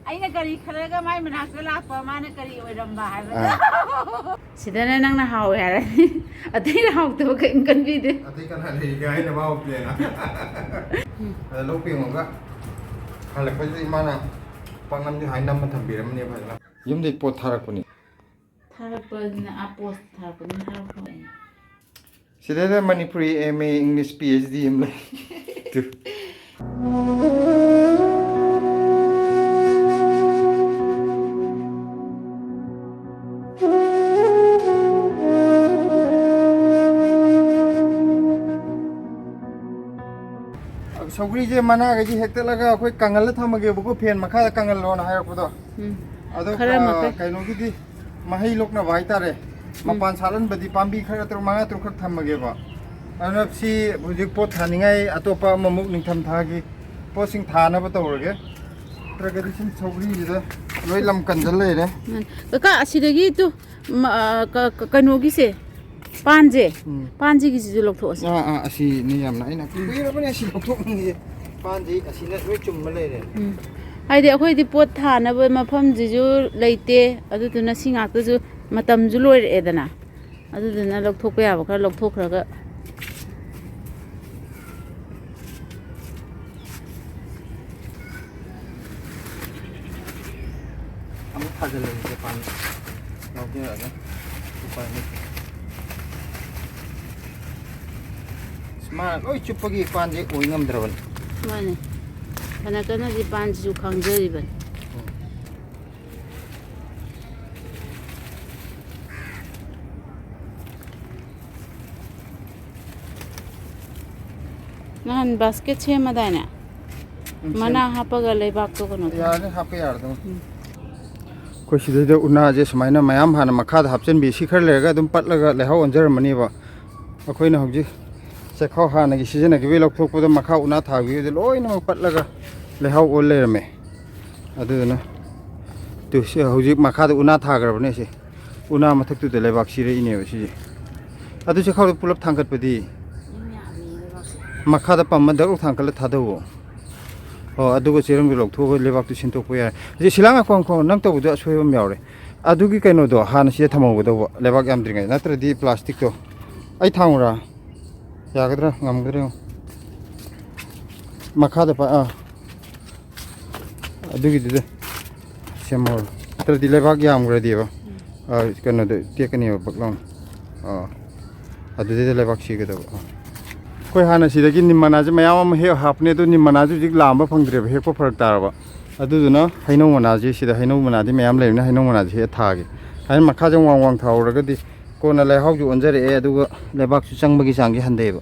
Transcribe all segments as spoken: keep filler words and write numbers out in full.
ꯑꯩꯅ ꯀꯔꯤ ꯈꯜꯂꯒ ꯃꯥꯏ ꯃꯅꯥꯛꯇ ꯂꯥꯛꯄ, ꯃꯥꯅ ꯀꯔꯤ ꯑꯣꯏꯔꯝꯕ ꯍꯥꯏꯕꯗꯣ꯫ ꯑꯥ꯫ ꯁꯤꯗꯅ ꯅꯪꯅ ꯍꯥꯎꯋꯦ ꯍꯥꯏꯔꯅꯤ꯫ ꯑꯇꯩꯅ ꯍꯥꯎꯇꯕ ꯀꯔꯤꯝ ꯈꯟꯕꯤꯗꯦ꯫ ꯑꯇꯩ ꯀꯅꯥ ꯂꯩꯔꯤꯒꯦ ꯍꯥꯏꯅ ꯃꯥ ꯍꯥꯎꯇꯦꯅ꯫ ꯎꯝ꯫ ꯑꯗ ꯂꯧ ꯄꯦꯡꯉꯒ ꯍꯜꯂꯛꯄꯁꯤꯗ ꯏꯃꯥꯅ ꯄꯥꯛꯅꯝꯗꯤ ꯍꯥꯏ ꯅꯝꯃ ꯊꯝꯕꯤꯔꯝꯃꯅꯦ ꯐꯖꯅ꯫ ꯌꯨꯝꯗꯩ ꯄꯣꯠ ꯊꯥꯔꯛꯄꯅꯤ꯫ ꯊꯥꯔꯛꯄꯗꯨꯅ ꯑꯥ ꯄꯣꯁ ꯊꯥꯔꯛꯄꯗꯨꯅ ꯊꯥꯔꯛꯄ꯫ ꯁꯤꯗꯩꯗ Manipuri M A, English P H D ꯑꯃ ꯂꯩ꯫ ꯇꯨ꯫ ꯁꯧꯒ꯭ꯔꯤꯁꯦ ꯃꯅꯥꯈꯩꯁꯦ ꯍꯦꯛꯇꯠꯂꯒ ꯑꯩꯈꯣꯏ ꯀꯪꯍꯜꯂ ꯊꯝꯃꯒꯦꯕꯀꯣ, ꯐꯦꯟ ꯃꯈꯥꯗ ꯀꯪꯍꯜꯂꯣꯅ ꯍꯥꯏꯔꯛꯄꯗꯣ꯫ ꯎꯝ꯫ ꯑꯗꯣ, ꯈꯔ ꯑ, ꯃꯈꯩ꯫ ꯀꯩꯅꯣꯒꯤꯗꯤ ꯃꯍꯩ ꯂꯣꯛꯅꯕ ꯍꯥꯏꯇꯥꯔꯦ꯫ ꯎꯝ꯫ ꯃꯄꯥꯟ ꯁꯥꯠꯍꯟꯕꯗꯤ ꯄꯥꯝꯕꯤ ꯈꯔ ꯇꯔꯨꯛ, ꯃꯉꯥ, ꯇꯔꯨꯛꯈꯛ ꯊꯝꯃꯒꯦꯕ꯫ ꯑꯗꯨꯅ ꯁꯤ ꯍꯧꯖꯤꯛ ꯄꯣꯠ ꯊꯥꯅꯤꯡꯉꯥꯏ ꯑꯇꯣꯞꯄ ꯑꯃꯃꯨꯛ ꯅꯤꯡꯊꯝꯊꯥꯒꯤ ꯄꯣꯠꯁꯤꯡ ꯊꯥꯅꯕ ꯇꯧꯔꯒꯦ꯫ ꯅꯠꯇ꯭ꯔꯒꯗꯤ ꯁꯨꯝ ꯁꯧꯒ꯭ꯔꯤꯁꯤꯗ ꯂꯣꯏ ꯂꯝ ꯀꯟꯖꯜ ꯂꯩꯔꯦ꯫ ꯎꯝ꯫ ꯀꯀꯥ, ꯑꯁꯤꯗꯒꯤ ꯇꯨ, ꯃ-, ꯑ, ꯀ-, ꯀ-, ꯀꯩꯅꯣꯒꯤꯁꯦ, ꯄꯥꯟꯁꯦ, ꯎꯝ꯫ ꯄꯥꯟꯁꯤꯒꯤꯁꯤꯁꯨ ꯂꯧꯊꯣꯛꯑꯁꯤ꯫ ꯑꯥ, ꯑꯥ, ꯑꯁꯤꯅꯤ ꯌꯥꯝꯅ ꯑꯩꯅ ꯀꯨꯏꯔꯕꯅꯦ ꯑꯁꯤ ꯂꯧꯊꯣꯛꯅꯤꯡꯉꯤꯁꯦ꯫ ꯄꯥꯟꯁꯤ ꯑꯁꯤꯅ ꯂꯣꯏ ꯆꯨꯝꯕ ꯂꯩꯔꯦ꯫ ꯎꯝ꯫ ꯍꯥꯏꯗꯤ ꯑꯩꯈꯣꯏꯗꯤ ꯄꯣꯠ ꯊꯥꯅꯕ ꯃꯐꯝꯁꯤꯁꯨ ꯂꯩꯇꯦ, ꯑꯗꯨꯗꯨꯅ ꯁꯤ ꯉꯥꯛꯇꯁꯨ ꯃꯇꯝꯁꯨ ꯂꯣꯏꯔꯛꯑꯦꯗꯅ, ꯑꯗꯨꯗꯨꯅ ꯂꯧꯊꯣꯛꯄ ꯌꯥꯕ ꯈꯔ ꯂꯧꯊꯣꯛꯈ꯭ꯔꯒ꯫ ꯑꯃꯨꯛ ꯊꯥꯖꯤꯜꯂꯁꯦ ꯄꯥꯟ ꯌꯥꯎꯖꯔꯛꯑꯒ꯫ ꯎꯄꯥꯏ ꯂꯩꯇꯦ꯫ ꯑꯁ, ꯃꯥ ꯂꯣꯏ ꯆꯨꯞꯄꯒꯤ ꯄꯥꯟꯁꯦ ꯑꯣꯏ ꯉꯝꯗ꯭ꯔꯕꯅꯤ꯫ ꯃꯥꯅꯦ꯫ ꯐꯅ ꯀꯟꯅꯗꯤ ꯄꯥꯟꯁꯤꯁꯨ ꯈꯥꯡꯖꯔꯤꯕꯅꯤ꯫ ꯎꯝ꯫ ꯅꯍꯥꯟ ꯕꯥꯁꯀꯦꯠ ꯁꯦꯝꯃꯗꯥꯏꯅꯦ? ꯎꯝ, ꯁꯦꯝ-, ꯃꯅꯥ ꯍꯥꯞꯄꯒ ꯂꯩꯕꯥꯛꯇꯣ ꯀꯩꯅꯣ ꯇꯧ-, ꯌꯥꯔꯅꯤ, ꯍꯥꯞꯄ ꯌꯥꯔꯗꯧꯅꯤ꯫ ꯎꯝ꯫ ꯑꯩꯈꯣꯏ ꯁꯤꯗꯩꯗ ꯎꯅꯥꯁꯦ ꯁꯨꯃꯥꯏꯅ ꯃꯌꯥꯝ ꯍꯥꯟꯅ ꯃꯈꯥꯗ ꯍꯥꯞꯆꯤꯟꯕꯤ, ꯁꯤ ꯈꯔ ꯂꯩꯔꯒ ꯑꯗꯨꯝ ꯄꯠꯂꯒ ꯂꯩꯍꯥꯎ ꯑꯣꯟꯖꯔꯝꯃꯅꯦꯕ꯫ ꯑꯩꯈꯣꯏꯅ ꯍꯧꯖꯤꯛ ꯆꯦꯛꯈꯥꯎ ꯍꯥꯟꯅꯒꯤ ꯁꯤꯖꯤꯟꯅꯈꯤꯕꯒꯤ ꯂꯧꯊꯣꯛꯄꯗ ꯃꯈꯥ ꯎꯅꯥ ꯊꯥꯈꯤꯕꯗꯨ ꯂꯣꯏꯅꯃꯛ ꯄꯠꯂꯒ ꯂꯩꯍꯥꯎ ꯑꯣꯟ ꯂꯩꯔꯝꯃꯦ꯫ ꯑꯗꯨꯗꯨꯅ ꯇꯨ, ꯁꯤ ꯍꯧꯖꯤꯛ ꯃꯈꯥꯗ ꯎꯅꯥ ꯊꯥꯈ꯭ꯔꯕꯅꯦ ꯁꯤ꯫ ꯎꯅꯥ ꯃꯊꯛꯇꯨꯗ ꯂꯩꯕꯥꯛ ꯁꯤꯔꯛꯏꯅꯦꯕ ꯁꯤꯁꯦ꯫ ꯑꯗꯨ ꯆꯦꯛꯈꯥꯎꯗ ꯄꯨꯂꯞ ꯊꯥꯡꯒꯠꯄꯗꯤ? ꯃꯈꯥꯗ ꯄꯝ ꯑꯃ ꯗꯛ ꯂꯥꯎ ꯊꯥꯡꯒꯠꯂ ꯊꯥꯗꯧꯋꯣ꯫ ꯑꯣ, ꯑꯗꯨꯒ ꯆꯦꯔꯪꯗꯣ ꯂꯧꯊꯣꯛꯑꯒ ꯂꯩꯕꯥꯛꯇꯨ ꯁꯤꯟꯗꯣꯛꯄ ꯌꯥꯔꯦ꯫ ꯍꯧꯖꯤꯛ ꯁꯤꯂꯥꯡ ꯉꯥꯏꯈꯣ, ꯉꯥꯏꯈꯣ, ꯅꯪ ꯇꯧꯕꯗꯣ ꯑꯁꯣꯏꯕ ꯑꯃ ꯌꯥꯎꯔꯦ꯫ ꯑꯗꯨꯒꯤ ꯀꯩꯅꯣꯗꯣ ꯍꯥꯟꯅ ꯁꯤꯗ ꯊꯝꯍꯧꯒꯗꯧꯕ, ꯂꯩꯕꯥꯛ ꯌꯥꯝꯗ꯭ꯔꯤꯉꯩ, ꯅꯠꯇ꯭ꯔꯗꯤ ꯄ꯭ꯂꯥꯁꯇꯤꯛꯇꯣ꯫ ꯑꯩ ꯊꯥꯡꯉꯨꯔꯥ? ꯌꯥꯒꯗ꯭ꯔꯥ? ꯉꯝꯒꯗ꯭ꯔꯥ ꯌꯦꯡꯉꯣ꯫ ꯃꯈꯥꯗ ꯄ-, ꯑꯥ꯫ ꯑꯗꯨꯒꯤꯗꯨꯗ ꯁꯦꯝꯍꯧꯔꯣ꯫ ꯅꯠꯇ꯭ꯔꯗꯤ ꯂꯩꯕꯥꯛ ꯌꯥꯝꯈ꯭ꯔꯗꯤꯕ, ꯑ, ꯀꯩꯅꯣꯗꯣ ꯇꯦꯛꯀꯅꯦꯕ ꯕꯛ ꯂꯥꯎꯅ꯫ ꯑ, ꯑꯗꯨꯗꯩꯗ ꯂꯩꯕꯥꯛ ꯁꯤꯒꯗꯕ꯫ ꯑ꯫ ꯑꯩꯈꯣꯏ ꯍꯥꯟꯅ ꯁꯤꯗꯒꯤ ꯅꯤꯝ ꯃꯅꯥꯁꯦ ꯃꯌꯥꯝ ꯑꯃ ꯍꯦꯛ ꯍꯥꯞꯄꯅꯦ, ꯑꯗꯨ ꯅꯤꯝ ꯃꯅꯥꯁꯦ ꯍꯧꯖꯤꯛ ꯂꯥꯝꯕ ꯐꯪꯗ꯭ꯔꯦꯕ, ꯍꯦꯛꯄ ꯐꯔꯛ ꯇꯥꯔꯕ꯫ ꯑꯗꯨꯗꯨꯅ ꯍꯩꯅꯧ ꯃꯅꯥꯁꯦ, ꯁꯤꯗ ꯍꯩꯅꯧ ꯃꯅꯥꯗꯤ ꯃꯌꯥꯝ ꯂꯩꯕꯅꯤꯅ ꯍꯩꯅꯧ ꯃꯅꯥꯁꯦ ꯍꯦꯛ ꯊꯥꯒꯦ꯫ ꯍꯥꯏꯗꯤ ꯃꯈꯥꯁꯦ ꯋꯥꯡ ꯋꯥꯡ ꯊꯥꯍꯧꯔꯒꯗꯤ ꯀꯣꯟꯅ ꯂꯩꯍꯥꯎꯁꯨ ꯑꯣꯟꯖꯔꯛꯑꯦ, ꯑꯗꯨꯒ ꯂꯩꯕꯥꯛꯁꯨ ꯆꯪꯕꯒꯤ ꯆꯥꯡꯁꯦ ꯍꯟꯊꯩꯑꯕ꯫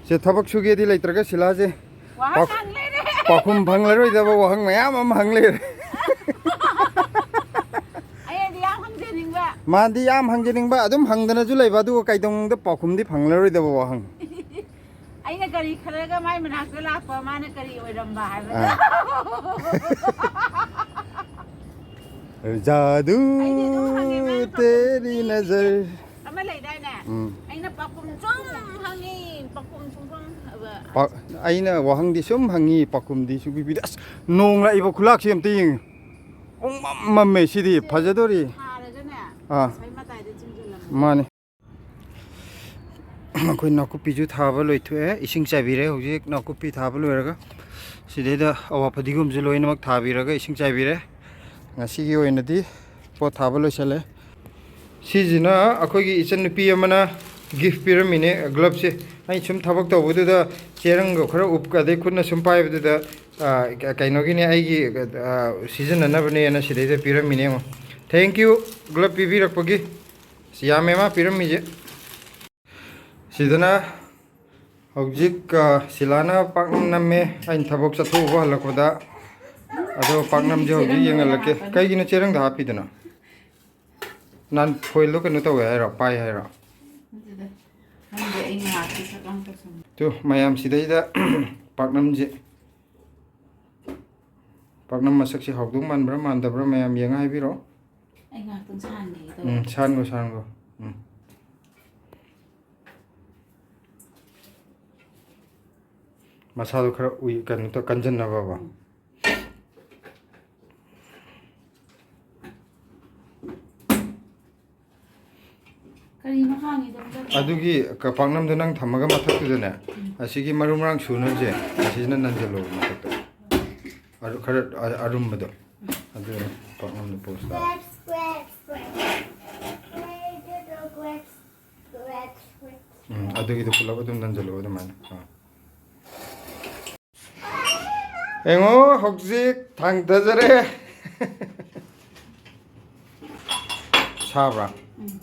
ꯁꯦ, ꯊꯕꯛ ꯁꯨꯒꯦꯗꯤ ꯂꯩꯇ꯭ꯔꯒ ꯁꯤꯂꯥꯁꯦ ꯋꯥꯍꯪ ꯄꯥꯎ-, ꯍꯪ ꯂꯩꯔꯦ꯫ ꯄꯥꯎꯈꯨꯝ ꯐꯪꯂꯔꯣꯏꯗꯕ ꯋꯥꯍꯪ ꯃꯌꯥꯝ ꯑꯃ ꯍꯪ ꯂꯩꯔꯦ꯫ ꯑꯩꯗꯤ ꯌꯥꯝ ꯍꯪꯖꯅꯤꯡꯕ꯫ ꯃꯥꯗꯤ ꯌꯥꯝ ꯍꯪꯖꯅꯤꯡꯕ, ꯑꯗꯨꯝ ꯍꯪꯗꯅꯁꯨ ꯂꯩꯕ, ꯑꯗꯨꯒ ꯀꯩꯗꯧꯅꯨꯡꯗ ꯄꯥꯎꯈꯨꯝꯗꯤ ꯐꯪꯂꯔꯣꯏꯗꯕ ꯋꯥꯍꯪ꯫ ꯑꯩꯅ ꯀꯔꯤ ꯈꯜꯂꯒ ꯃꯥꯏ ꯃꯅꯥꯛꯇ ꯂꯥꯛꯄ, ꯃꯥꯅ ꯀꯔꯤ ꯑꯣꯏꯔꯝꯕ ꯍꯥꯏꯕꯗꯣ꯫ ꯑꯥ꯫ ꯖꯥꯗꯨ ꯑꯩꯗꯤ ꯑꯗꯨꯝ ꯍꯪꯉꯦ, ꯃꯥꯅ ꯄꯥꯎꯈꯨꯝ ꯇꯦꯔꯤ ꯁꯨꯡꯄꯤ ꯅꯖꯔ꯫ ꯄꯤꯗꯦ꯫ ꯑꯃ ꯂꯩꯗꯥꯏꯅꯦ? ꯎꯝ꯫ ꯑꯩꯅ ꯄꯥꯎꯈꯨꯝ ꯁꯨꯝ ꯍꯪꯉꯤ, ꯄꯥꯎꯈꯨꯝ ꯁꯨꯡꯐꯪ ꯐꯪ-, ꯄꯥ-, ꯑꯩꯅ ꯋꯥꯍꯪꯗꯤ ꯁꯨꯝ ꯍꯪꯉꯤ, ꯄꯥꯎꯈꯨꯝꯗꯤ ꯁꯨꯡꯄꯤ ꯄꯤꯗꯦ꯫ ꯑꯁ, ꯅꯣꯡ ꯂꯥꯛꯏꯕ ꯈꯨꯂꯥꯛꯁꯦ ꯑꯝꯇ ꯌꯦꯡꯉꯨ꯫ ꯄꯨꯡꯃꯝ ꯃꯝꯃꯦ ꯁꯤꯗꯤ, ꯁꯦ ꯐꯖꯗꯣꯔꯤ꯫ ꯊꯥꯔꯒꯅꯦ, ꯑꯥ꯫ ꯉꯁꯥꯏ ꯃꯇꯥꯏꯗ ꯆꯤꯡꯁꯤꯜꯂꯝꯃꯣ꯫ ꯃꯥꯅꯤ꯫ ꯑꯩꯈꯣꯏ ꯅꯥꯀꯨꯞꯄꯤꯁꯨ ꯊꯥꯕ ꯂꯣꯏꯊꯣꯛꯑꯦ, ꯏꯁꯤꯡ ꯆꯥꯏꯕꯤꯔꯦ꯫ ꯍꯧꯖꯤꯛ ꯅꯥꯀꯨꯞꯄꯤ ꯊꯥꯕ ꯂꯣꯏꯔꯒ ꯁꯤꯗꯩꯗ ꯑꯋꯥ ꯐꯗꯤꯒꯣꯝꯁꯨ ꯂꯣꯏꯅꯃꯛ ꯊꯥꯕꯤꯔꯒ ꯏꯁꯤꯡ ꯆꯥꯏꯕꯤꯔꯦ꯫ ꯉꯁꯤꯒꯤ ꯑꯣꯏꯅꯗꯤ ꯄꯣꯠ ꯊꯥꯕ ꯂꯣꯏꯁꯤꯜꯂꯦ꯫ ꯁꯤꯁꯤꯅ ꯑꯩꯈꯣꯏꯒꯤ ꯏꯆꯟꯅꯨꯄꯤ ꯑꯃꯅ gift ꯄꯤꯔꯝꯃꯤꯅꯦ, gloveꯁꯦ꯫ ꯑꯩ ꯁꯨꯝ ꯊꯕꯛ ꯇꯧꯕꯗꯨꯗ ꯆꯦꯔꯪꯒ ꯈꯔ ꯎꯞ-, ꯑꯗꯩ ꯈꯨꯠꯅ ꯁꯨꯝ ꯄꯥꯏꯕꯗꯨꯗ, ꯑ, ꯀ-, ꯀꯩꯅꯣꯒꯤꯅꯦ, ꯑꯩꯒꯤ, ꯑ, ꯁꯤꯖꯤꯟꯅꯅꯕꯅꯦꯅ ꯁꯤꯗꯩꯗ ꯄꯤꯔꯝꯃꯤꯅꯦ꯫ ꯌꯦꯡꯉꯣ, thank you glove ꯄꯤꯕꯤꯔꯛꯄꯒꯤ꯫ ꯑꯁ, ꯌꯥꯝꯃꯦ ꯃꯥ ꯄꯤꯔꯝꯃꯤꯁꯦ꯫ ꯁꯤꯗꯅ ꯍꯧꯖꯤꯛ, ꯑ, ꯁꯤꯂꯥꯅ ꯄꯥꯛꯅꯝ ꯅꯝꯃꯦ, ꯑꯩꯅ ꯊꯕꯛ ꯆꯠꯊꯣꯛꯎꯕ ꯍꯜꯂꯛꯄꯗ꯫ ꯑꯗꯣ ꯄꯥꯛꯅꯝꯁꯦ ꯍꯧꯖꯤꯛ ꯌꯦꯡꯍꯜꯂꯛꯀꯦ꯫ ꯀꯩꯒꯤꯅꯣ ꯆꯦꯔꯪꯗ ꯍꯥꯞꯄꯤꯗꯨꯅ? ꯅꯍꯥꯟ foilꯗꯣ ꯀꯩꯅꯣ ꯇꯧꯋꯦ ꯍꯥꯏꯔꯣ, ꯄꯥꯏ ꯍꯥꯏꯔꯣ? ꯅꯠꯇꯦꯗ꯫ ꯈꯪꯗꯦ, ꯑꯩ ꯉꯥꯏꯍꯥꯛꯀꯤ ꯁꯛ ꯂꯥꯡ ꯇꯧꯁꯟꯕ꯫ ꯇꯨ, ꯃꯌꯥꯝ ꯁꯤꯗꯩꯗ ꯄꯥꯛꯅꯝꯁꯦ, ꯄꯥꯛꯅꯝ ꯃꯁꯛꯁꯦ ꯍꯥꯎꯗꯧ ꯃꯥꯟꯕ꯭ꯔꯥ ꯃꯥꯟꯗꯕ꯭ꯔꯥ ꯃꯌꯥꯝ ꯌꯦꯡꯉ ꯍꯥꯏꯕꯤꯔꯣ꯫ ꯑꯩ ꯉꯥꯏꯍꯥꯛꯇꯪ ꯁꯥꯍꯟꯈꯤꯒꯦ ꯇꯧꯕ꯫ ꯎꯝ, ꯁꯥꯍꯟꯈꯣ, ꯁꯥꯍꯟꯈꯣ꯫ ꯎꯝ꯫ ꯃꯁꯥꯗꯣ ꯈꯔ ꯎꯏ-, ꯀꯩꯅꯣ ꯇꯧ-, ꯀꯟꯖꯟꯅꯕꯀꯣ꯫ ꯎꯝ꯫ ꯀꯔꯤꯅꯣ ꯍꯥꯡꯉꯤꯗꯣ ꯑꯝꯇ? ꯑꯗꯨꯒꯤ ꯀ-, ꯄꯥꯛꯅꯝꯗꯣ ꯅꯪ ꯊꯝꯃꯒ ꯃꯊꯛꯇꯨꯗꯅꯦ, ꯎꯝ꯫ ꯑꯁꯤꯒꯤ ꯃꯔꯨ ꯃꯔꯥꯡ ꯁꯨꯅꯕꯁꯦ, ꯑꯁꯤꯁꯤꯅ ꯅꯟꯁꯤꯜꯂꯣꯕ ꯃꯊꯛꯇ꯫ ꯑꯔꯨ-, ꯈꯔ ꯑ-, ꯑꯔꯨꯝꯕꯗꯣ꯫ ꯎꯝ꯫ ꯑꯗꯨꯅ ꯄꯥꯛꯅꯝꯗꯣ ꯄꯣꯁ ꯇꯥꯔꯦ꯫ Grapes, grapes, grapes. Where did the grapes, grapes, grapes? ꯎꯝ, ꯑꯗꯨꯒꯤꯗꯣ ꯄꯨꯂꯞ ꯑꯗꯨꯝ ꯅꯟꯁꯤꯜꯂꯣ ꯑꯗꯨꯃꯥꯏꯅ꯫ ꯑꯥ꯫ ꯌꯦꯡꯉꯣ, ꯍꯧꯖꯤꯛ ꯊꯥꯡꯊꯖꯔꯦ꯫ ꯁꯥꯕ꯭ꯔꯥ? ꯎꯝ꯫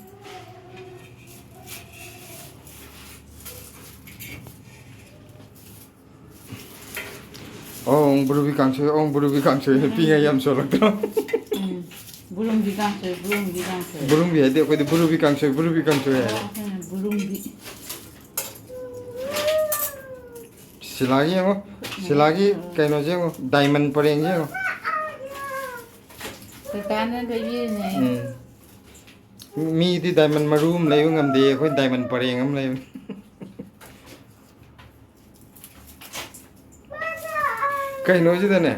ꯑꯣ, ꯕꯨꯔꯨꯕꯤ ꯀꯥꯡꯁꯣꯏ, ꯑꯣ, ꯕꯨꯔꯨꯕꯤ ꯀꯥꯡꯁꯣꯏ꯫ ꯎꯝ꯫ ꯄꯤꯛꯏꯉꯩ ꯌꯥꯝ ꯁꯣꯜꯂꯛꯇ꯭ꯔꯣ? ꯎꯝ꯫ ꯕꯨꯔꯨꯝꯕꯤ ꯀꯥꯡꯁꯣꯏ, ꯕꯨꯔꯨꯝꯕꯤ ꯀꯥꯡꯁꯣꯏ꯫ ꯕꯨꯔꯨꯝꯕꯤ ꯍꯥꯏꯗꯤ ꯑꯩꯈꯣꯏꯗꯤ ꯕꯨꯔꯨꯕꯤ ꯀꯥꯡꯁꯣꯏ, ꯕꯨꯔꯨꯕꯤ ꯀꯥꯡꯁꯣꯏ ꯍꯥꯏ꯫ ꯑꯣ, ꯑꯩꯈꯣꯏꯅ ꯕꯨꯔꯨꯝꯕꯤ꯫ ꯁꯤꯂꯥꯒꯤ ꯌꯦꯡꯉꯣ꯫ ꯁꯤꯂꯥꯒꯤ ꯀꯩꯅꯣꯁꯦ ꯌꯦꯡꯉꯣ꯫ Diamond ꯄꯔꯦꯡꯁꯦ ꯌꯦꯡꯉꯣ꯫ ꯀꯀꯥꯅ ꯂꯩꯕꯤꯔꯤꯅꯦ꯫ ꯎꯝ꯫ ꯃꯤꯗꯤ diamond ꯃꯔꯨ ꯑꯃ ꯂꯩꯕ ꯉꯝꯗꯦ, ꯑꯩꯈꯣꯏ diamond ꯄꯔꯦꯡ ꯑꯃ ꯂꯩꯕꯅꯤ꯫ ꯀꯩꯅꯣꯁꯤꯗꯅꯦ,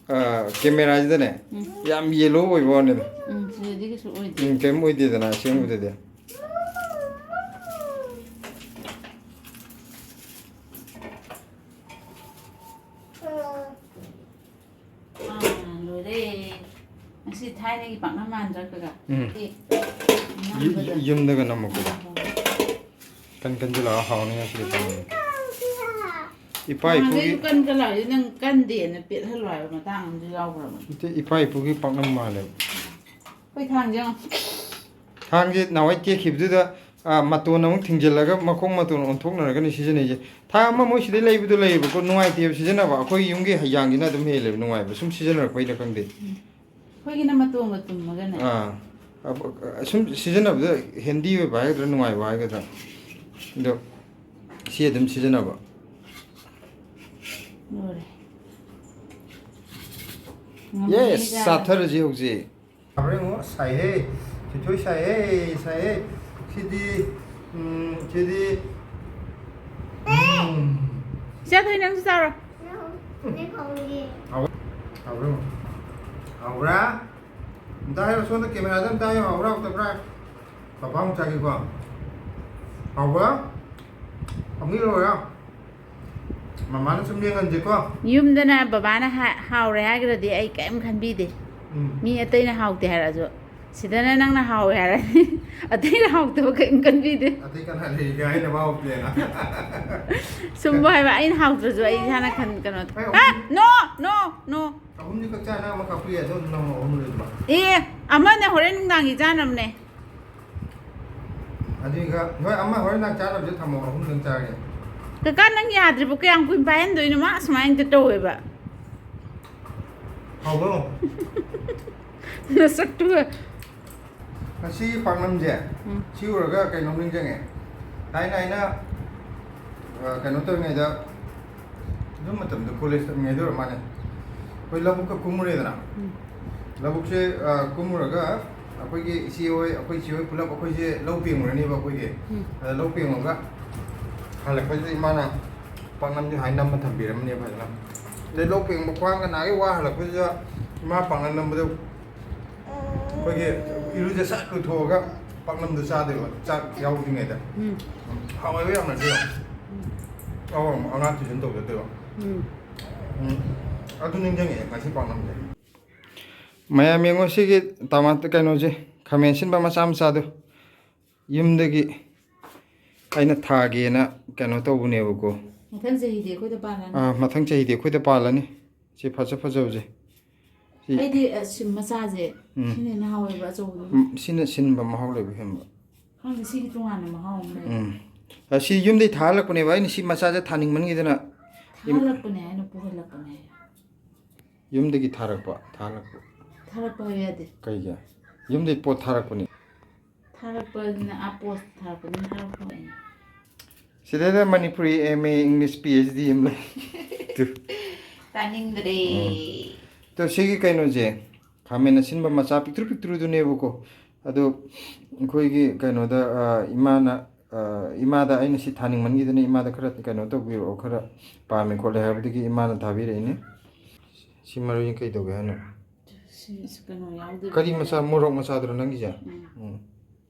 ꯑ, cameraꯁꯤꯗꯅꯦ, ꯎꯝ꯫ ꯌꯥꯝ yellow ꯑꯣꯏꯕ ꯋꯥꯅꯤꯗ꯫ ꯎꯝ, ꯁꯤꯗꯗꯤ ꯀꯩꯁꯨ ꯑꯣꯏꯗꯦ꯫ ꯎꯝ, ꯀꯩꯝ ꯑꯣꯏꯗꯦꯗꯅ ꯑꯁꯦꯡꯕꯗꯗꯤ꯫ ꯁꯤ ꯊꯥꯏꯅꯒꯤ ꯄꯥꯛꯅꯝ ꯃꯥꯟꯗ꯭ꯔꯥ ꯀꯀꯥ? ꯎꯝ꯫ ꯁꯤ ꯌꯨ-, ꯅꯝꯕꯗ꯫ ꯌꯨꯝꯗꯒ ꯅꯝꯃꯛꯄꯗꯣ꯫ ꯀꯟ ꯀꯟꯁꯤꯜꯂꯛꯑ ꯍꯥꯎꯅꯤ ꯉꯁꯤꯗꯤ ꯄꯥꯛꯅꯝ꯫ ꯏꯄꯥ ꯏꯄꯨꯒꯤ ꯅꯍꯥꯟꯈꯩꯁꯨ ꯀꯟ ꯀꯟ ꯂꯥꯛꯏꯁꯦ ꯅꯪ ꯀꯟꯗꯦꯅ ꯄꯦꯠꯍꯜꯂꯣ ꯍꯥꯏꯕ ꯃꯇꯥꯡ ꯑꯃꯁꯨ ꯌꯥꯎꯈ꯭ꯔꯕꯅꯤ꯫ ꯅꯠꯇꯦ, ꯏꯄꯥ ꯏꯄꯨꯒꯤ ꯄꯥꯛꯅꯝ ꯃꯥꯜꯂꯦꯕ꯫ ꯑꯩꯈꯣꯏ ꯊꯥꯡꯁꯦ ꯌꯦꯡꯉꯣ꯫ ꯊꯥꯡꯁꯦ ꯅꯍꯥꯟꯋꯥꯏ ꯇꯦꯛꯈꯤꯕꯗꯨꯗ, ꯑ, ꯃꯇꯣꯟ ꯑꯃꯨꯛ ꯊꯤꯡꯖꯤꯜꯂꯒ ꯃꯈꯣꯡ ꯃꯇꯣꯟ ꯑꯣꯟꯊꯣꯛꯅꯔꯒꯅꯤ ꯁꯤꯖꯤꯟꯅꯩꯁꯦ꯫ ꯊꯥꯡ ꯑꯃ ꯃꯣꯏ ꯁꯤꯗꯩ ꯂꯩꯕꯗꯣ ꯂꯩꯌꯦꯕꯀꯣ, ꯅꯨꯡꯉꯥꯏꯇꯦꯕ ꯁꯤꯖꯤꯟꯅꯕ꯫ ꯑꯩꯈꯣꯏ ꯌꯨꯝꯒꯤ ꯍꯩꯖꯥꯡꯁꯤꯅ ꯑꯗꯨꯝ ꯍꯦꯜꯂꯦꯕ ꯅꯨꯡꯉꯥꯏꯕ, ꯁꯨꯝ ꯁꯤꯖꯤꯟꯅꯔꯛꯄꯩꯔ ꯈꯪꯗꯦ꯫ ꯑꯩꯈꯣꯏꯒꯤꯅ ꯃꯇꯣꯟꯒ ꯇꯨꯝꯃꯒꯅꯦ꯫ ꯑꯥ, ꯑ, ꯁꯨꯝ ꯁꯤꯖꯤꯟꯅꯕꯗ ꯍꯦꯟꯗꯤ ꯑꯣꯏꯕ ꯍꯥꯏꯒꯗ꯭ꯔꯥ, ꯅꯨꯡꯉꯥꯏꯕ ꯍꯥꯏꯒꯗ꯭ꯔꯥ, ꯑꯗꯣ ꯁꯤ ꯑꯗꯨꯝ ꯁꯤꯖꯤꯟꯅꯕ꯫ ꯂꯣꯏꯔꯦ꯫ ꯌꯦꯁ, ꯉꯝꯃꯦ ꯆꯥꯊꯔꯁꯤ ꯍꯧꯖꯤꯛ꯫ ꯁꯥꯕ꯭ꯔꯥ ꯌꯦꯡꯉꯣ, ꯁꯥꯏꯍꯦ꯫ ꯊꯣꯏꯊꯣꯏ ꯁꯥꯏꯍꯦ, ꯁꯥꯏꯍꯦ꯫ ꯁꯤꯗꯤ, ꯎꯝ, ꯁꯤꯗꯤ, ꯎꯝ꯫ ꯏꯆꯥꯊꯣꯏ, ꯅꯪꯁꯨ ꯆꯥꯔꯣ꯫ ꯍꯥꯎ-, ꯍꯥꯎꯕ꯭ꯔꯥ ꯌꯦꯡꯉꯣ? ꯍꯥꯎꯕ꯭ꯔꯥ? ꯑꯝꯇ ꯍꯥꯏꯌꯣ, ꯁꯣꯝꯗ ꯀꯦꯃꯦꯔꯥꯗ ꯑꯝꯇ ꯍꯥꯏꯌꯣ, ꯍꯥꯎꯕ꯭ꯔꯥ ꯍꯥꯎꯇꯕ꯭ꯔꯥ? ꯄꯥꯄꯥ ꯑꯃꯨꯛ ꯆꯥꯒꯦꯀꯣ꯫ ꯍꯥꯎꯕ꯭ꯔꯥ? ꯑꯃꯨꯛ ꯂꯣꯏꯔꯥ? ꯃꯃꯥꯅ ꯁꯨꯝ ꯌꯦꯡꯍꯟꯁꯦꯀꯣ꯫ ꯌꯨꯝꯗꯅ ꯕꯕꯥꯅ ꯍꯥ-, ꯍꯥꯎꯔꯦ ꯍꯥꯏꯈ꯭ꯔꯗꯤ ꯑꯩ ꯀꯔꯤꯝ ꯈꯟꯕꯤꯗꯦ꯫ ꯎꯝ꯫ ꯃꯤ ꯑꯇꯩꯅ ꯍꯥꯎꯇꯦ ꯍꯥꯏꯔꯁꯨ꯫ ꯁꯤꯗꯅ ꯅꯪꯅ ꯍꯥꯎꯋꯦ ꯍꯥꯏꯔꯗꯤ ꯑꯇꯩꯅ ꯍꯥꯎꯇꯕ ꯀꯔꯤꯝ ꯈꯟꯕꯤꯗꯦ꯫ ꯑꯇꯩ ꯀꯅꯥ ꯂꯩꯔꯤꯒꯦ ꯍꯥꯏꯅ ꯃꯥ ꯍꯥꯎꯇꯦꯅ? ꯁꯨꯝꯕ ꯍꯥꯏꯕ, ꯑꯩꯅ ꯍꯥꯎꯇ꯭ꯔꯁꯨ ꯑꯩ ꯏꯁꯥꯅ ꯈꯟ-, ꯀꯩꯅꯣ꯫ ꯍꯣꯏ, ꯍꯥ? ꯑꯍꯨꯝ꯫ No, no, no꯫ ꯑꯍꯨꯝꯗꯤ ꯀꯛꯆꯥ ꯅꯪ ꯑꯃ ꯀꯛꯄ ꯌꯥꯏ, ꯑꯗꯣ ꯅꯪ ꯑꯍꯨꯝ ꯂꯩꯕ꯫ ꯑꯦ, ꯑꯃꯅ ꯍꯣꯔꯦꯟ ꯅꯨꯡꯗꯥꯡꯒꯤ ꯆꯥꯅꯕꯅꯦ꯫ ꯑꯗꯨꯒ, ꯍꯣꯏ, ꯑꯃ ꯍꯣꯔꯦꯟ ꯅꯪ ꯆꯥꯅꯕꯁꯦ ꯊꯝꯃꯣ, ꯑꯍꯨꯝꯗꯪ ꯆꯥꯔꯒꯦ꯫ ꯀꯀꯥ, ꯅꯪ ꯌꯥꯗ꯭ꯔꯤꯕꯣ? ꯀꯌꯥꯝ ꯀꯨꯏꯅ ꯄꯥꯏꯍꯟꯗꯣꯏꯅꯣ? ꯃꯥ ꯁꯨꯃꯥꯏꯅ ꯇꯧꯋꯦꯕ꯫ ꯍꯥꯎꯕ꯭ꯔꯣ? ꯅꯁꯛꯇꯨꯒ꯫ ꯉꯁꯤꯒꯤ ꯄꯥꯛꯅꯝꯁꯦ, ꯎꯝ꯫ ꯁꯤ ꯎꯔꯒ ꯀꯩꯅꯣꯝ ꯅꯤꯡꯁꯤꯡꯉꯦ꯫ ꯊꯥꯏꯅ ꯑꯩꯅ, ꯑ, ꯀꯩꯅꯣ ꯇꯧꯔꯤꯉꯩꯗ, ꯑꯗꯨ ꯃꯇꯝꯗ ꯀꯣꯂꯦꯖ ꯇꯝꯃꯤꯉꯩꯗ ꯑꯣꯏꯔ ꯃꯥꯜꯂꯦ꯫ ꯑꯩꯈꯣꯏ ꯂꯧꯕꯨꯛꯇ ꯀꯨꯝꯃꯨꯔꯦꯗꯅ꯫ ꯎꯝ꯫ ꯂꯧꯕꯨꯛꯁꯦ, ꯑ, ꯀꯨꯝꯃꯨꯔꯒ ꯑꯩꯈꯣꯏꯒꯤ ꯏꯆꯦ ꯍꯣꯏ, ꯑꯩꯈꯣꯏ ꯏꯆꯦ ꯍꯣꯏ ꯄꯨꯂꯞ ꯑꯩꯈꯣꯏꯁꯦ ꯂꯧ ꯄꯦꯡꯉꯨꯔꯅꯦꯕ ꯑꯩꯈꯣꯏꯒꯤ꯫ ꯎꯝ꯫ ꯑꯗ ꯂꯧ ꯄꯦꯡꯉꯨꯔꯒ ꯍꯜꯂꯛꯄꯁꯤꯗ ꯏꯃꯥꯅ ꯄꯥꯛꯅꯝꯁꯦ ꯍꯥꯏꯅ ꯅꯝꯃ ꯊꯝꯕꯤꯔꯝꯅꯦꯕ ꯐꯖꯅ꯫ ꯑꯗꯩ ꯂꯧ ꯄꯦꯡꯕ ꯈ꯭ꯋꯥꯡꯒ ꯅꯥꯒꯩ ꯋꯥ ꯍꯜꯂꯛꯄꯁꯤꯗ ꯏꯃꯥ ꯄꯥꯛꯅꯝ ꯅꯝꯕꯗ ꯑꯩꯈꯣꯏꯒꯤ ꯏꯔꯨꯁꯦ ꯁꯠ ꯂꯨꯊꯣꯛꯑꯒ ꯄꯥꯛꯅꯝꯗꯣ ꯆꯥꯗꯣꯏꯕ, ꯆꯥꯛ ꯌꯥꯎꯗ꯭ꯔꯤꯉꯩꯗ꯫ ꯎꯝ꯫ ꯍꯥꯎꯋꯦꯕ ꯌꯥꯝꯅ ꯁꯤ꯫ ꯎꯝ꯫ ꯑꯧ, ꯑꯉꯥꯡ tuition ꯇꯧ ꯆꯠꯇꯣꯏꯕ꯫ ꯎꯝ꯫ ꯎꯝ꯫ ꯑꯗꯨ ꯅꯤꯡꯁꯤꯡꯉꯛꯑꯦ ꯉꯁꯤ ꯄꯥꯛꯅꯝꯁꯦ꯫ ꯃꯌꯥꯝ ꯌꯦꯡꯉꯣ, ꯁꯤꯒꯤ ꯇꯃꯥꯇ ꯀꯩꯅꯣꯁꯦ, ꯈꯥꯃꯦꯟ ꯑꯁꯤꯟꯕ ꯃꯆꯥ ꯃꯆꯥꯗꯣ ꯌꯨꯝꯗꯒꯤ ꯑꯩꯅ ꯊꯥꯒꯦꯅ ꯀꯩꯅꯣ ꯇꯧꯕꯅꯦꯕꯀꯣ꯫ ꯃꯊꯪ ꯆꯍꯤꯗꯤ ꯑꯩꯈꯣꯏꯗ ꯄꯥꯜꯂꯅꯤ꯫ ꯑꯥ, ꯃꯊꯪ ꯆꯍꯤꯗꯤ ꯑꯩꯈꯣꯏꯗ ꯄꯥꯜꯂꯅꯤ꯫ ꯁꯤ ꯐꯖ ꯐꯖꯕꯁꯦ꯫ ꯁꯤ ꯑꯩꯗꯤ, ꯑ, ꯁꯤ ꯃꯆꯥꯁꯦ, ꯎꯝ꯫ ꯁꯤꯅ ꯍꯦꯟꯅ ꯍꯥꯎꯋꯦꯕ ꯑꯆꯧꯕꯗꯨ꯫ ꯎꯝ, ꯁꯤꯅ ꯁꯤꯟꯕ ꯃꯍꯥꯎ ꯂꯩꯕ ꯍꯦꯟꯕ꯫ ꯈꯪꯗꯦ, ꯁꯤꯒꯤ ꯇꯣꯉꯥꯟꯅ ꯃꯍꯥꯎ ꯑꯃ ꯂꯩ꯫ ꯎꯝ꯫ ꯑ, ꯁꯤ ꯌꯨꯝꯗꯩ ꯊꯥꯍꯜꯂꯛꯄꯅꯦꯕ, ꯑꯩꯅ ꯁꯤ ꯃꯆꯥꯁꯦ ꯊꯥꯅꯤꯡꯃꯟꯈꯤꯗꯅ꯫ ꯊꯥꯍꯜꯂꯛꯄꯅꯦ, ꯑꯩꯅ ꯄꯨꯍꯜꯂꯛꯄꯅꯦ꯫ ꯌꯨꯝꯗꯒꯤ ꯊꯥꯔꯛꯄ, ꯊꯥꯍꯜꯂꯛꯄ꯫ ꯊꯥꯔꯛꯄ ꯍꯥꯏꯕ ꯌꯥꯗꯦ꯫ ꯀꯩꯒꯤ? ꯌꯨꯝꯗꯩ ꯄꯣꯠ ꯊꯥꯔꯛꯄꯅꯤ꯫ ꯊꯥꯔꯛꯄꯅꯤꯅ, ꯑꯥ, ꯄꯣꯁ ꯊꯥꯔꯛꯄꯅꯤꯅ ꯊꯥꯔꯛꯄ ꯑꯣꯏꯅꯤ꯫ ꯁꯤꯗꯩꯗ Manipuri M A English P H D ꯑꯃ ꯂꯩ꯫ ꯇꯨ꯫ ꯇꯥꯅꯤꯡꯗ꯭ꯔꯦ꯫ ꯎꯝ꯫ ꯇꯨ, ꯁꯤꯒꯤ ꯀꯩꯅꯣꯁꯦ, ꯈꯥꯃꯦꯟ ꯑꯁꯤꯟꯕ ꯃꯆꯥ ꯄꯤꯛꯇ꯭ꯔꯨ ꯄꯤꯛꯇ꯭ꯔꯨꯗꯨꯅꯦꯕꯀꯣ꯫ ꯑꯗꯨ ꯑꯩꯈꯣꯏꯒꯤ ꯀꯩꯅꯣꯗ, ꯑ, ꯏꯃꯥꯅ, ꯑ, ꯏꯃꯥꯗ ꯑꯩꯅ ꯁꯤ ꯊꯥꯅꯤꯡꯃꯟꯈꯤꯗꯅ ꯏꯃꯥꯗ ꯈꯔ ꯀꯩꯅꯣ ꯇꯧꯕꯤꯔꯛꯑꯣ, ꯈꯔ ꯄꯥꯝꯃꯦ ꯈꯣꯠꯂꯦ ꯍꯥꯏꯕꯗꯒꯤ ꯏꯃꯥꯅ ꯊꯥꯕꯤꯔꯛꯏꯅꯦ꯫ ꯁꯤ ꯃꯔꯨ ꯀꯩ ꯇꯧꯒꯦ ꯍꯥꯏꯅꯣ? ꯁꯤ, ꯁꯤ ꯀꯩꯅꯣ ꯌꯥꯎꯗꯕꯤꯗ꯫ ꯀꯔꯤ ꯃꯆꯥ, ꯃꯣꯔꯣꯛ ꯃꯆꯥꯗꯨꯔꯣ ꯅꯪꯒꯤꯁꯦ? ꯎꯝ꯫ ꯎꯝ꯫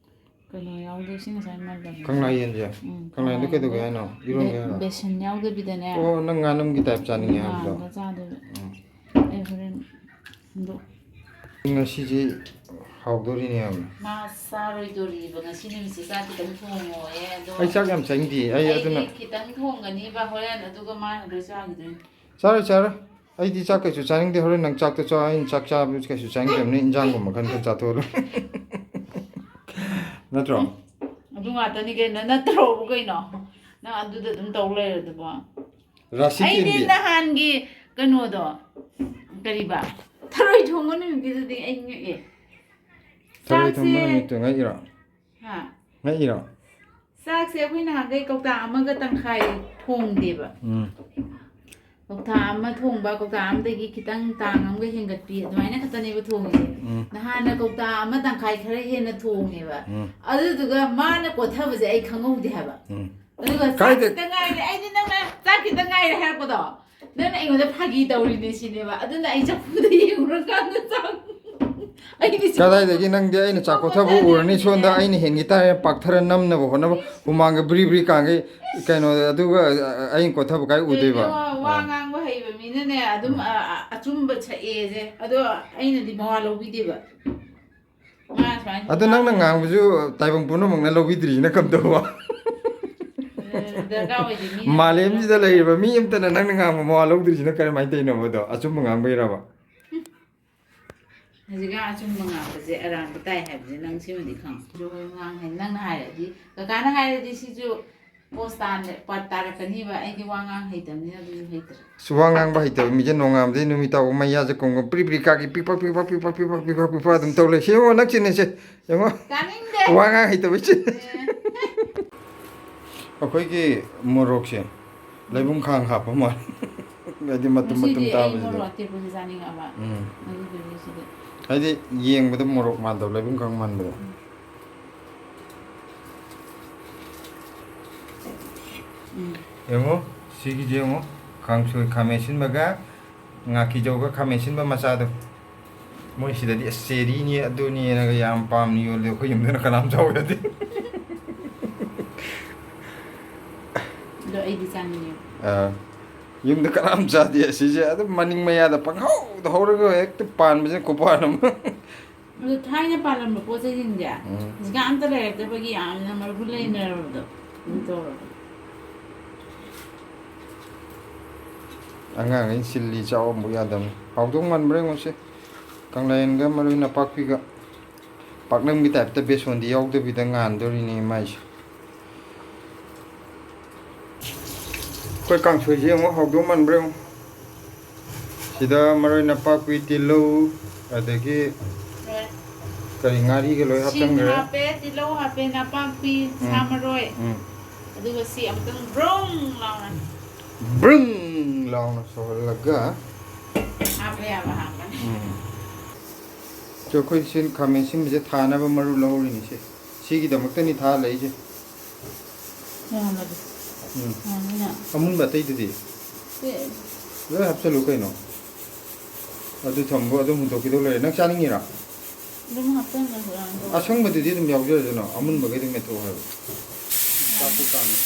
ꯀꯩꯅꯣ ꯌꯥꯎꯗꯦ, ꯁꯤ ꯉꯁꯥꯏ ꯃꯪꯒꯟ꯫ ꯀꯪꯂꯥ ꯌꯦꯟꯁꯦ? ꯎꯝ, ꯀꯪꯂꯥ ꯌꯦꯟꯗꯣ ꯀꯪꯂꯥ ꯀꯩꯗꯧꯒꯦ ꯌꯦꯟꯗꯣ ꯍꯥꯏꯅꯣ? ꯏꯔꯣꯟꯒꯦ ꯕꯦ-, ꯍꯥꯏꯔꯣ? ꯕꯦꯁꯟ ꯌꯥꯎꯗꯕꯤꯗꯅꯦ꯫ ꯑꯣ, ꯅꯪ ꯉꯥꯅꯝꯒꯤ ꯇꯥꯏꯞ ꯆꯥꯅꯤꯡꯉꯦ ꯍꯥꯏꯕꯗꯣ? ꯉꯥꯟꯕ ꯆꯥꯗꯣꯏꯕ꯫ ꯎꯝ꯫ ꯑꯩ ꯍꯣꯔꯦꯟ ꯍꯨꯟꯗꯣꯛ-, ꯉꯁꯤꯁꯦ ꯍꯥꯎꯗꯣꯔꯤꯅꯦ ꯌꯥꯝꯅ꯫ ꯃꯥ ꯆꯥꯔꯣꯏꯗꯣꯔꯤꯕ ꯉꯁꯤ ꯅꯨꯃꯤꯠꯁꯦ꯫ ꯆꯥꯛ ꯈꯤꯇꯪ ꯊꯣꯡꯉꯣꯌꯦ, ꯑꯗꯣ ꯑꯩ ꯆꯥꯛ ꯌꯥꯝ ꯆꯥꯅꯤꯡꯗꯦ꯫ ꯑꯩ ꯑꯩꯗꯤ ꯑꯗꯨꯅ ꯈꯤꯇꯪ ꯊꯣꯡꯒꯅꯤꯕ ꯍꯣꯔꯦꯟ, ꯑꯗꯨꯒ ꯃꯥꯅ ꯂꯣꯏ ꯆꯥꯈꯤꯗꯣꯏꯅꯤ꯫ ꯆꯥꯔꯣꯏ, ꯆꯥꯔꯣꯏ꯫ ꯑꯩꯗꯤ ꯆꯥꯛ ꯀꯩꯁꯨ ꯆꯥꯅꯤꯡꯗꯦ꯫ ꯍꯣꯔꯦꯟ ꯅꯪ ꯆꯥꯛꯇꯣ ꯆꯥꯎ, ꯑꯩꯅ ꯆꯥꯛ ꯆꯥꯕꯁꯨ ꯀꯩꯁꯨ ꯆꯥꯅꯤꯡꯗꯕꯅꯤ, ꯏꯟꯖꯥꯡꯒꯨꯝꯕ ꯈꯔ ꯈꯔ ꯆꯥꯊꯣꯛꯑ ꯂꯣꯏꯔꯦ꯫ ꯅꯠꯇ꯭ꯔꯣ? ꯑꯗꯨ ꯉꯥꯛꯇꯅꯤ ꯀꯩꯅꯣ, ꯅꯠꯇ꯭ꯔꯣꯕꯨ ꯀꯩꯅꯣ? ꯅꯪ ꯑꯗꯨꯗ ꯑꯗꯨꯝ ꯇꯧ ꯂꯩꯔꯗꯨꯕꯣ? ꯔꯥꯁꯤ ꯑꯩꯗꯤ ꯀꯦꯟꯕꯤ꯫ ꯅꯍꯥꯟꯒꯤ ꯀꯩꯅꯣꯗꯣ, ꯀꯔꯤꯕ? ꯊꯔꯣꯏ ꯊꯣꯡꯕ ꯅꯨꯃꯤꯠꯀꯤꯗꯨꯗꯤ ꯑꯩ ꯉꯛꯑꯦ꯫ ꯊꯔꯣꯏ ꯊꯣꯡꯕ ꯆꯥꯛꯁꯦ ꯅꯨꯃꯤꯠꯇꯣ ꯉꯛꯏꯔꯣ? ꯍꯥ? ꯉꯛꯏꯔꯣ? ꯆꯥꯛꯁꯦ ꯑꯩꯈꯣꯏ ꯅꯍꯥꯟꯈꯩ ꯀꯧꯇꯥ ꯑꯃꯒ ꯇꯪꯈꯥꯏ ꯊꯣꯡꯗꯦꯕ꯫ ꯎꯝ꯫ ꯀꯧꯇꯥ ꯑꯃ ꯊꯣꯡꯕ, ꯀꯧꯇꯥ ꯑꯃꯗꯒꯤ ꯈꯤꯇꯪ ꯇꯥꯡ ꯑꯃꯒ ꯍꯦꯟꯒꯠꯄꯤ, ꯑꯗꯨꯃꯥꯏꯅ ꯈꯛꯇꯅꯦꯕ ꯊꯣꯡꯉꯤꯁꯦ꯫ ꯎꯝ꯫ ꯅꯍꯥꯟꯅ ꯀꯧꯇꯥ ꯑꯃ ꯇꯪꯈꯥꯏ ꯈꯔ ꯍꯦꯟꯅ ꯊꯣꯡꯉꯦꯕ꯫ ꯎꯝ꯫ ꯑꯗꯨꯗꯨꯒ ꯃꯥꯅ ꯀꯣꯠꯊꯕꯁꯦ ꯑꯩ ꯈꯪꯍꯧꯗꯦ ꯍꯥꯏꯕ꯫ ꯎꯝ꯫ ꯑꯗꯨꯒ ꯆꯥꯛ ꯀꯥꯏꯗ- ꯈꯤꯇꯪ ꯉꯥꯏꯔꯦ, ꯑꯩꯗꯤ ꯅꯪꯅ ꯆꯥꯛ ꯈꯤꯇꯪ ꯉꯥꯏꯔꯦ ꯍꯥꯏꯔꯛꯄꯗꯣ, ꯅꯪꯅ ꯑꯩꯉꯣꯟꯗ ꯐꯥꯒꯤ ꯇꯧꯔꯤꯅꯦ ꯁꯤꯅꯦꯕ꯫ ꯑꯗꯨꯅ ꯑꯩ ꯆꯐꯨꯗ ꯌꯦꯡꯉꯨꯔꯀꯥꯟꯗ ꯆꯥꯛ ꯑꯩꯗꯤ ꯁꯤ ꯀꯗꯥꯏꯗꯒꯤ ꯅꯪꯗꯤ ꯑꯩꯅ ꯆꯥꯛ ꯀꯣꯊꯕ ꯎꯔꯅꯤ, ꯁꯣꯝꯗ ꯑꯩꯅ ꯍꯦꯟꯈꯤ ꯇꯥꯔꯦ, ꯄꯥꯛꯊꯔ ꯅꯝꯅꯕ ꯍꯣꯠꯅꯕ, ꯍꯨꯃꯥꯡꯒ ꯕ꯭ꯔꯤ ꯕ꯭ꯔꯤ ꯀꯥꯡꯒꯩ, ꯀꯩꯅꯣ, ꯑꯗꯨꯒ ꯑꯩꯅ ꯀꯣꯊꯕ ꯀꯥꯏ ꯎꯗꯣꯏꯕ? ꯀꯩꯅꯣ, ꯋꯥ ꯑꯥ꯫ ꯉꯥꯡꯕ ꯍꯩꯕ ꯃꯤꯅꯅꯦ ꯑꯗꯨꯝ, ꯎꯝ꯫ ꯑ, ꯑ, ꯑꯆꯨꯝꯕ ꯁꯛꯑꯦꯁꯦ, ꯑꯗꯣ ꯑꯩꯅꯗꯤ ꯃꯋꯥ ꯂꯧꯕꯤꯗꯦꯕ꯫ ꯃꯥ ꯁꯨꯃꯥꯏꯅ ꯑꯗꯣ ꯅꯪꯅ ꯉꯥꯡꯕꯁꯨ ꯇꯥꯏꯕꯪ ꯄꯨꯝꯅꯃꯛꯅ ꯂꯧꯕꯤꯗ꯭ꯔꯤꯁꯤꯅ ꯀꯝꯗꯧꯕ? ꯑ, ꯗꯔꯀꯥꯔ ꯑꯣꯏꯗꯦ, ꯃꯤꯅ ꯃꯥꯂꯦꯝꯁꯤꯗ ꯂꯩꯔꯤꯕ ꯃꯤ ꯑꯃꯇꯅ ꯅꯪꯅ ꯉꯥꯡꯕ ꯃꯋꯥ ꯂꯧꯗ꯭ꯔꯤꯁꯤꯅ ꯀꯔꯝꯍꯥꯏꯅ ꯇꯧꯔꯤꯅꯣꯕ? ꯑꯗꯣ ꯑꯆꯨꯝꯕ ꯉꯥꯡꯕꯩꯔꯕ? ꯍꯧꯖꯤꯛꯀꯥꯟ ꯑꯆꯨꯝꯕ ꯉꯥꯡꯕꯁꯦ ꯑꯔꯥꯟꯕ ꯇꯥꯏ ꯍꯥꯏꯕꯁꯦ ꯅꯪ ꯁꯤꯃꯗꯤ ꯈꯪꯉꯨ꯫ ꯑꯗꯨꯒ ꯉꯥꯡ ꯍꯥꯏ-, ꯅꯪꯅ ꯍꯥꯏꯔꯗꯤ, ꯀꯀꯥꯅ ꯍꯥꯏꯔꯗꯤ ꯁꯤꯁꯨ ꯄꯣꯁ ꯇꯥꯔ-, ꯄꯥ-, ꯇꯥꯔꯛꯀꯅꯤꯕ꯫ ꯑꯩꯗꯤ ꯋꯥ ꯉꯥꯡ ꯍꯩꯇꯕꯅꯤꯅ ꯑꯗꯨꯁꯨ ꯍꯩꯇ꯭ꯔꯦ꯫ ꯑꯁ, ꯋꯥ ꯉꯥꯡꯕ ꯍꯩꯇꯕ ꯃꯤꯁꯦ ꯅꯣꯡꯉꯥꯟꯕꯗꯩ ꯅꯨꯃꯤꯠ ꯇꯥꯕ ꯃꯩꯌꯥꯁꯦ ꯀꯣꯡꯒ ꯄ꯭ꯔꯤ ꯄ꯭ꯔꯤ ꯀꯥꯒꯤ ꯄꯤꯛ ꯄꯥꯛ ꯄꯤꯛ ꯄꯥꯛ ꯄꯤꯛ ꯄꯥꯛ ꯄꯤꯛ ꯄꯥꯛ ꯄꯤꯛ ꯄꯥꯛ ꯄꯤꯛ ꯄꯥꯛ ꯑꯗꯨꯝ ꯇꯧ ꯂꯩ꯫ ꯁꯤ ꯌꯦꯡꯉꯣ, ꯅꯪ ꯆꯤꯟꯅꯤꯁꯦ ꯌꯦꯡꯉꯣ꯫ ꯇꯥꯅꯤꯡꯗꯦ꯫ ꯋꯥ ꯉꯥꯡ ꯍꯩꯇꯕꯩ ꯆꯤꯟ꯫ ꯑꯦ꯫ ꯑꯩꯈꯣꯏꯒꯤ ꯃꯣꯔꯣꯛꯁꯦ ꯂꯩꯕꯨꯡ ꯈꯥꯡ ꯍꯥꯞꯄ ꯃꯥꯜꯂꯦ꯫ ꯍꯥꯏꯗꯤ ꯃꯇꯨꯝ ꯃꯇꯨꯝ ꯉꯁꯤꯗꯤ ꯑꯩ ꯇꯥꯕꯁꯤꯗ꯫ ꯃꯣꯔꯣꯛ ꯑꯇꯦꯛꯄꯁꯦ ꯆꯥꯅꯤꯡꯉꯛꯑꯕ꯫ ꯎꯝ꯫ ꯑꯗꯨꯗꯨꯒꯤ ꯁꯤꯗꯤ꯫ ꯍꯥꯏꯗꯤ ꯌꯦꯡꯕꯗ ꯃꯣꯔꯣꯛ ꯃꯥꯟꯗꯕ, ꯂꯩꯕꯨꯡ ꯈꯥꯡ ꯃꯥꯟꯕꯗꯣ꯫ ꯎꯝ꯫ ꯌꯦꯡꯉꯣ, ꯁꯤꯒꯤꯁꯦ ꯌꯦꯡꯉꯣ, ꯀꯥꯡꯁꯣꯏ ꯈꯥꯃꯦꯟ ꯑꯁꯤꯟꯕꯒ ꯉꯥꯀꯤꯖꯧꯒ ꯈꯥꯃꯦꯟ ꯑꯁꯤꯟꯕ ꯃꯆꯥꯗꯣ꯫ ꯃꯣꯏ ꯁꯤꯗꯗꯤ ꯑꯁ ꯆꯦꯔꯤꯅꯤ ꯑꯗꯨꯅꯤꯅꯒ ꯌꯥꯝ ꯄꯥꯝꯅ ꯌꯣꯜꯂꯦ, ꯑꯩꯈꯣꯏ ꯌꯨꯝꯗꯅ ꯀꯅꯥꯝ ꯆꯥꯎ ꯌꯥꯗꯦ꯫ ꯑꯗꯣ ꯑꯩꯗꯤ ꯆꯥꯅꯤꯡꯉꯦ꯫ ꯑꯥ, ꯌꯨꯝꯗ ꯀꯅꯥꯝ ꯆꯥꯗꯦ ꯑꯁꯤꯁꯦ, ꯑꯗꯨꯝ ꯃꯅꯤꯡ ꯃꯌꯥꯗ ꯄꯪꯍꯧꯗ ꯍꯧꯔꯒ ꯍꯦꯛꯇ ꯄꯥꯟꯕꯁꯤꯅ ꯈꯨꯄꯥꯟ ꯑꯃ꯫ ꯑꯗꯣ ꯊꯥꯏꯅ ꯄꯥꯜꯂꯝꯕ ꯄꯣꯠ ꯆꯩꯁꯤꯡꯁꯦ ꯎꯝ꯫ ꯍꯧꯖꯤꯛꯀꯥꯟ ꯑꯝꯇ ꯂꯩꯔꯛꯇꯕꯒꯤ ꯌꯥꯝꯅ ꯃꯔꯨ ꯂꯩꯅꯔꯕꯗꯣ ꯑꯗꯨꯝ ꯇꯧꯔꯕ꯫ ꯑꯉꯥꯡꯈꯩꯅ ꯆꯤꯜꯂꯤ ꯆꯥꯎ ꯑꯃꯨꯛ ꯌꯥꯗꯕꯅꯤ꯫ ꯍꯥꯎꯗꯧ ꯃꯥꯟꯕ꯭ꯔꯥ ꯌꯦꯡꯉꯨꯁꯦ꯫ ꯀꯪꯂꯥꯌꯦꯟꯒ ꯃꯔꯣꯏ ꯅꯄꯥꯛꯄꯤꯒ꯫ ꯄꯥꯛꯅꯝꯒꯤ ꯇꯥꯏꯞꯇ ꯕꯦꯁꯣꯟꯗꯤ ꯌꯥꯎꯗꯕꯤꯗ ꯉꯥꯟꯗꯣꯔꯤꯅꯦ ꯃꯥꯏꯁꯦ꯫ ꯑꯩꯈꯣꯏ ꯀꯥꯡꯁꯣꯏꯁꯦ ꯌꯦꯡꯉꯣ, ꯍꯥꯎꯗꯧ ꯃꯥꯟꯕ꯭ꯔꯥ ꯌꯦꯡꯉꯣ꯫ ꯁꯤꯗ ꯃꯔꯣꯏ ꯅꯄꯥꯛꯄꯤ, ꯇꯤꯜꯍꯧ, ꯑꯗꯒꯤ ꯂꯣꯏꯔꯦ꯫ ꯀꯔꯤ, ꯉꯥꯔꯤꯒ ꯂꯣꯏ ꯁꯤꯡ ꯍꯥꯞꯆꯟꯈ꯭ꯔꯦ꯫ ꯍꯥꯞꯄꯦ, ꯇꯤꯜꯍꯧ ꯍꯥꯞꯄꯦ, ꯅꯄꯥꯛꯄꯤ, ꯎꯝ꯫ ꯁꯥ ꯃꯔꯣꯏ꯫ ꯎꯝ꯫ ꯑꯗꯨꯒ ꯁꯤ ꯑꯃꯨꯛꯇꯪ ꯕ꯭ꯔꯨꯡ ꯂꯥꯎꯅ꯫ ꯕ꯭ꯔꯨꯡ ꯂꯥꯎꯅ ꯁꯧꯍꯜꯂꯒ꯫ ꯍꯥꯞꯄ ꯌꯥꯕ ꯍꯥꯞꯄꯅꯤ꯫ ꯎꯝ꯫ ꯆꯣ, ꯑꯩꯈꯣꯏ ꯁꯤ ꯈꯥꯃꯦꯟ ꯑꯁꯤꯟꯕꯁꯦ ꯊꯥꯅꯕ ꯃꯔꯨ ꯂꯧꯍꯧꯔꯤꯅꯤ ꯁꯦ꯫ ꯁꯤꯒꯤꯗꯃꯛꯇꯅꯤ ꯊꯥ ꯂꯩꯁꯦ꯫ ꯌꯥꯝꯕꯗꯤ꯫ ꯎꯝ꯫ ꯌꯥꯝꯅꯤꯅ꯫ ꯑꯃꯨꯟꯕ ꯑꯇꯩꯗꯨꯗꯤ? ꯁꯤ꯫ ꯂꯣꯏ ꯍꯥꯞꯆꯜꯂꯨ ꯀꯩꯅꯣ꯫ ꯑꯗꯨ ꯊꯝꯕ ꯑꯗꯨꯝ ꯍꯨꯟꯗꯣꯛꯈꯤꯗꯧ ꯂꯩꯔꯦ꯫ ꯅꯪ ꯆꯥꯅꯤꯡꯉꯤꯔꯣ? ꯑꯗꯨꯝ ꯍꯥꯞꯆꯤꯟꯈ꯭ꯔꯁꯤꯔꯥ? ꯑꯁꯪꯕꯗꯨꯗꯤ ꯑꯗꯨꯝ ꯌꯥꯎꯖꯔꯁꯅꯨ, ꯑꯃꯨꯟꯕꯈꯩ ꯑꯗꯨꯝ ꯃꯦꯠꯊꯣꯛꯑꯣ ꯍꯥꯏꯕ꯫ ꯆꯥꯛꯇꯨ ꯀꯥꯝꯃꯦ꯫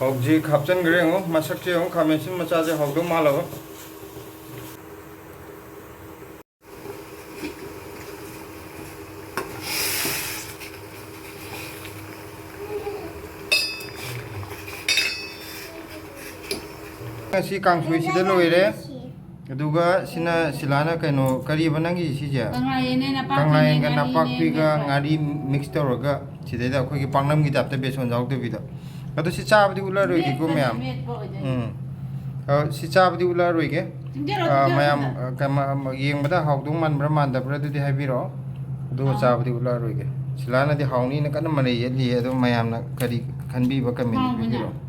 ꯍꯧꯖꯤꯛ ꯍꯥꯞꯆꯤꯟꯈ꯭ꯔꯦ꯫ ꯌꯦꯡꯉꯣ, ꯃꯁꯛꯁꯦ ꯌꯦꯡꯉꯣ, ꯈꯥꯃꯦꯟ ꯑꯁꯤꯟ ꯃꯆꯥꯁꯦ ꯍꯥꯎꯗꯧ ꯃꯥꯜꯂꯕ꯫ ꯉꯁꯤ ꯀꯥꯡꯁꯣꯏꯁꯤꯗ ꯂꯣꯏꯔꯦ꯫ ꯑꯗꯨꯒ ꯁꯤꯅ ꯁꯤꯂꯥꯅ ꯀꯩꯅꯣ, ꯀꯔꯤꯕ ꯅꯪꯒꯤ ꯁꯤꯁꯦ? ꯀꯪꯂꯥ ꯌꯦꯟꯅꯦ, ꯅꯄꯥꯛꯄꯤꯅꯦ, ꯀꯪꯂꯥ ꯌꯦꯟꯒ ꯉꯥꯔꯤꯅꯦ, ꯅꯄꯥꯛꯄꯤꯒ ꯃꯦꯠꯄ꯫ ꯉꯥꯔꯤ mix ꯇꯧꯔꯒ ꯁꯤꯗꯩꯗ ꯑꯩꯈꯣꯏꯒꯤ ꯄꯥꯛꯅꯝꯒꯤ type ꯇ ꯕꯦꯁꯣꯟ ꯌꯥꯎꯗꯕꯤꯗ꯫ ꯑꯗꯣ ꯁꯤ ꯆꯥꯕꯗꯤ ꯎꯠꯂꯔꯣꯏꯒꯦꯀꯣ ꯃꯦꯠꯄꯅꯦ, ꯃꯌꯥꯝ꯫ ꯃꯦꯠꯄ ꯑꯣꯏꯗꯣꯏꯅꯦ꯫ ꯎꯝ꯫ ꯑ, ꯁꯤ ꯆꯥꯕꯗꯤ ꯎꯠꯂꯛꯑꯔꯣꯏꯒꯦ꯫ ꯆꯤꯡꯖꯔꯣ, ꯑ, ꯆꯤꯡꯖꯔꯣ, ꯃꯌꯥꯝ, ꯆꯤꯡꯖꯔꯣ꯫ ꯑ, ꯀꯃ-, ꯑꯃ, ꯌꯦꯡꯕꯗ ꯍꯥꯎꯗꯧ ꯃꯥꯟꯕ꯭ꯔꯥ ꯃꯥꯟꯗꯕ꯭ꯔꯥ ꯑꯗꯨꯗꯤ ꯍꯥꯏꯕꯤꯔꯛꯑꯣ꯫ ꯑꯗꯨꯒ ꯑꯥ꯫ ꯆꯥꯕꯗꯤ ꯎꯠꯂꯛꯑꯔꯣꯏꯒꯦ꯫ ꯁꯤꯂꯥꯅꯗꯤ ꯍꯥꯎꯅꯤꯅ ꯀꯟꯅ ꯃꯔꯩ ꯌꯦꯠꯂꯤꯌꯦ, ꯑꯗꯣ ꯃꯌꯥꯝꯅ ꯀꯔꯤ ꯈꯟꯕꯤꯕ comment ꯗ ꯍꯥꯎꯕꯅꯦ꯫ ꯄꯤꯕꯤꯔꯛꯑꯣ꯫